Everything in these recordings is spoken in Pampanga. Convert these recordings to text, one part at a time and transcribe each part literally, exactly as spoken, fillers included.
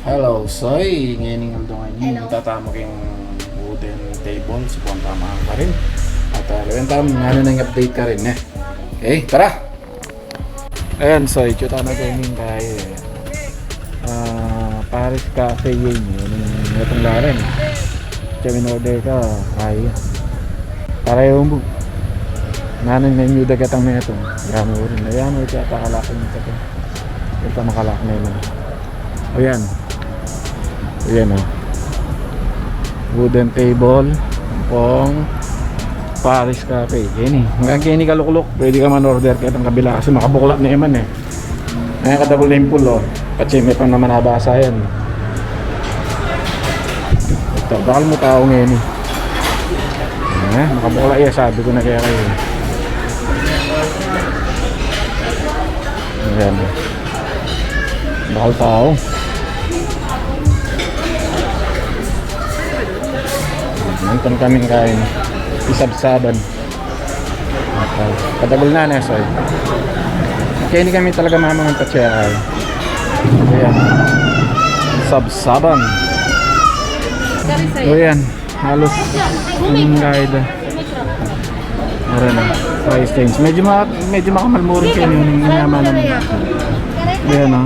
Hello, Soy. Ngeni, ngaldong ini, hello, tatamu keng wooden table. Subukan tamu pa rin. At, ah, lawen tamu, nanu neng update karin, e. Okay, tara! Ayan, Soy, itsu tana keni keng, ah, Paris Cafe, ini. Ini, itang larin. Itsu in-order ka, kaya. Para yung bu-, nanu neng menu da katang metung. Yan, urin na yan, urin na yan, urin na yan. Ita makalak na yun. O, yan. O, yan, o. Wooden table, ampong Paris Cafe. Keni. Hanggang keni kalukluk, pwede ka man-order ketang kabila kasi makabuklat na man, e. Ayan, kadabul na ing pulo. Patse me pa naman nabasa yan. Ita, bakal mu tau ngeni. E, makabuklat ya, sabi ku na kekayu. Ayan. Bakal tau. Nandun kaming kain. Isabsaban. Okay. Kadabul na, ne, Soy. Kaya hindi kami talaga mamangan pa siya, e. Ayan. Sabsaban. O, yan. Halos yung guide. Meron na. Price range. Medyo ma-, medyo makamal mu rin kayo yung yaman naman. Ayan, o.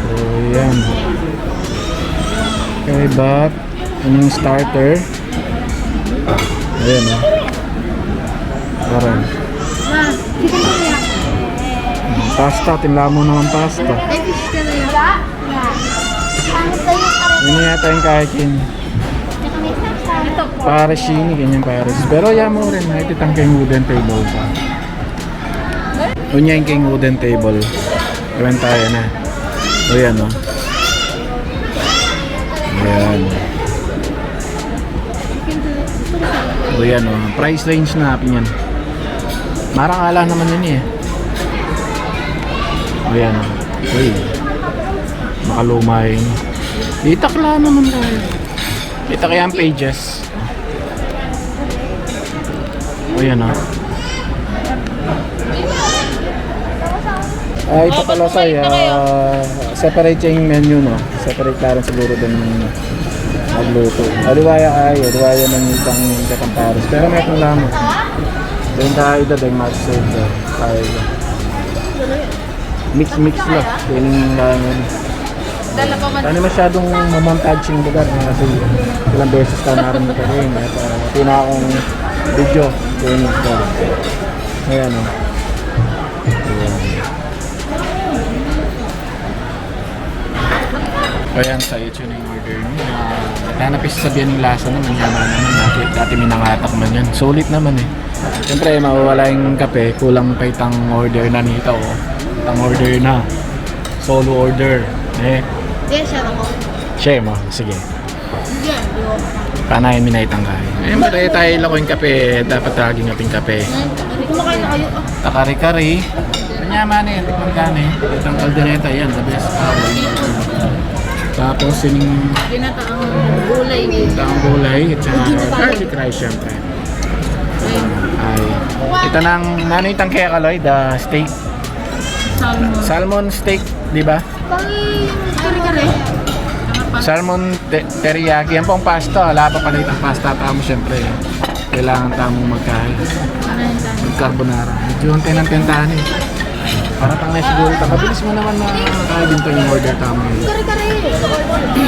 So, yan. Okay, bat. Yung starter. Ayan, o. Meron. Pasta, tinla mu naman pasta. Ini yata yung kakin. Pares ini, ganyan pares. Pero ya mu rin, ay, itang keng wooden table pa. Unya yung keng wooden table. Iwan tayo na. O, yan, o. Ayan. O, yan, o. Price range na, pin yan. Marang ala naman yan, e. O, yan, o. Uy. Makaluma yun. Itakla naman tayo. Itak yan, pages. O, yan, o. Ay, ita pala, Soy, ah, separate yung menu, no? Separate pa rin siguro din magluto. Aliwa ya ay, aliwa ya man itang katang pares. Pero metung la mu. Deng kaida, deng magsave, deng kaida. Mix-mix la. Feeling la yun. Dala pa man. Tani masyadong mamontage yung lugar, no? Kasi ilang beses ka na rin nagkakain, eh. Parang pinakong video. Yun, so, ayan, o. Ayan. Ayan, Soy, itsu na yung order niya. Nanapis sabihan yung lasa naman, yaman naman. Dati, dati minangatak man yan. Sulit naman, e. Siyempre, mawawala yung kape, kulang pa itang order na nita, o. Itang order na. Solo order, e. Yes, sir, ako. Siya, mo. Sige. Yan, bro. Panayan mi na itang kain. E, matay tayo lang yung kape. Dapat laging ating kape. Kumakain na kayo. Takari-kari. Kanya man, e, tikman ka na, e. Itang kaldereta, yan, the best. Ah, tapos, yung ginataang gulay, e, ginataang gulay, at saka garlic rice, syempre. Ay. Ita nang, nanu itang kaya, Kaloy? The steak? Salmon. Salmon steak, di ba? Kare-kare. Salmon te-, teriyaki. Yan pong pasta. Wala pa pala itang pasta tamu, syempre. Kailangan tamu magkain. Mag-carbonara. Medyo ang tenang-tentahan, e. Para tang na siguro. Mabilis mu naman na kaya din pa yung order tamu, e. Kare-kare.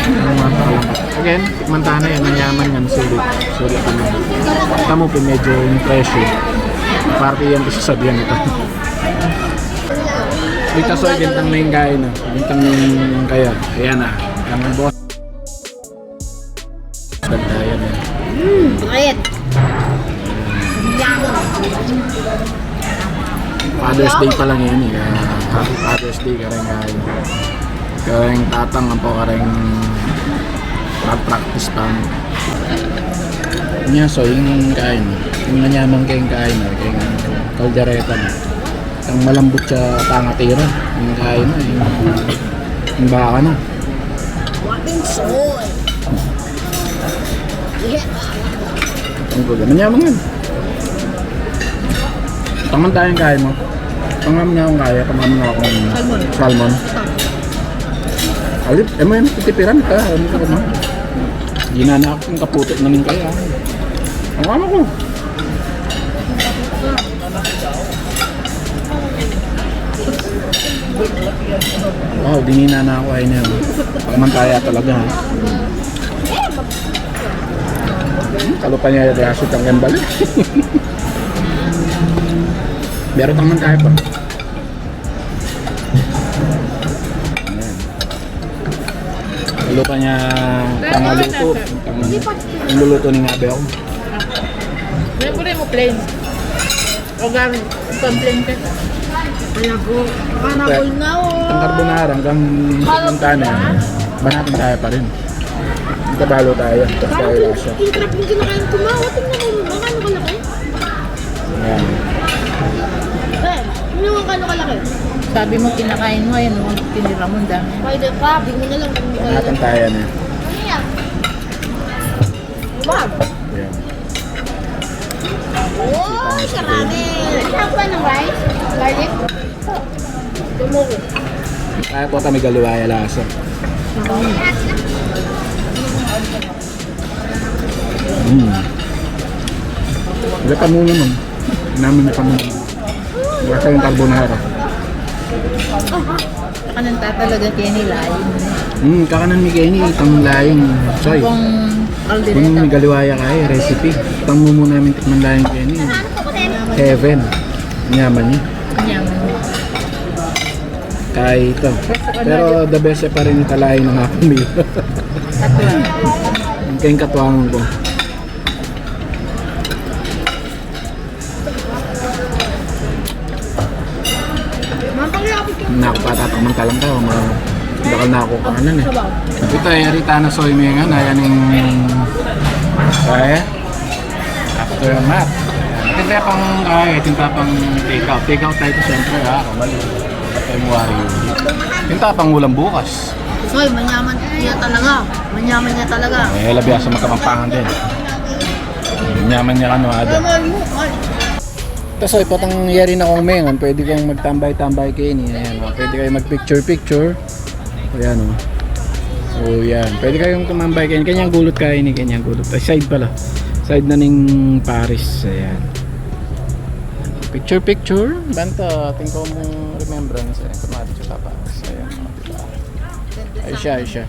Ang mga pakalampat. Again, tikman tana yan, manyaman nga, sulit. Sulit naman. Tamu pa medyo yung presyo. Parte yan, isa sabihan ito. Ita, Soy, gintang na yung kain, a. Gintang na yung kaya. Ayan, a. Ang boss. Ganda yan, a. Mm, bread. Father's Day pa lang yan, e. Kaya, happy Father's Day, kareng, kareng tatang, ampo kareng mag-practice pa. Nya, Soy, yung kain, yung nanyaman keng kain, e, keng kaldereta na. Ang malambot sa pangatira, yung kain na, yung, yung baka na. Waping soy. Yeah. Ang gulo. Manyaman yun. Taman tayong kaya mo. Tangam na akong kaya, tangam na akong salmon. Salmon. Ito. Alip, e mo yan titipiran ka. Ano ka ba? Ginana ku ing kaputi na ning kaya. Ang ano ku? Wow, dinina na ku. Ay na yun. Pakaman taya talaga, ha? Hmm, kalupa ne ya, kaya sutang kayang balik. Pero tangan kaya pa. Ayan. Kalupa ne ya, tangaluto. Tang-, luluto ning abe ku. Ano po rin mo plain? O gari, complain ka. Ayan po. Panabol na, o. Itang carbonara, hanggang mantana, banatan taya pa rin. Tabalo taya. Parang tayo lasa. Yung crab yung kinakain ko, ma. O, tingnan mo, ma, gaano kalaki? Ayan. Eh, tingnan mo gaano kalaki. Sabi mo, kinakain mo, ayan, o, tinira mo, ang dami. Pwede pa, di mo na lang kung may kaya. Banatan taya na. Ano yan? Wow! Ayan. Wow, sarami! Sarap ba ng rice? Garlic? Tumuko. Kaya po kami galiwaya lasa. Mm. Wala pa muna nun. Namin na pa muna. Wala kayong carbonara. Kanan ta talaga keni laing. Hmm, kakanan mi keni, itang laing. Soy. Kung kaldereta. Kung may galiwaya kaya, recipe. Itang mumu namin tikman laing keni. Heaven. Nyaman ni. Nyaman ni. Kaya ito. Pero the best pa rin ita laing ng Happy Meal. Katuwang. Kaya katuwangan ku. Naku, patatakman ka lang ka, ma-, dakal na ku kakanan e. Sabaw. Ita, yari tana soy mengan, ayan ing kaya. Aftermath. Atin taya pang, ay, atin taya pang take out. Take out taya ito, siyempre, ha. Kamal. Atin taya pang ulam bukas. Soy, manyaman ya talaga. Manyaman ya talaga. E, labi ya sa magkapampangan din. Nyaman ya kanu ada. Ito, Soy, patang yari na kung mengan, pwede kang magtambay-tambay keni. Ayan, o. Pwede kayo mag-picture-picture. Ayan, o. O, yan. Pwede kayong tumambay keni. Kanyang gulot kaya ini, kanyang gulot. Ay, side pala. Side na ning Paris. Ayan. Picture-picture. Banta, atin kung remembrance, e. Kumari sa Paris. Ayan, o, diba? Ay siya, ay siya.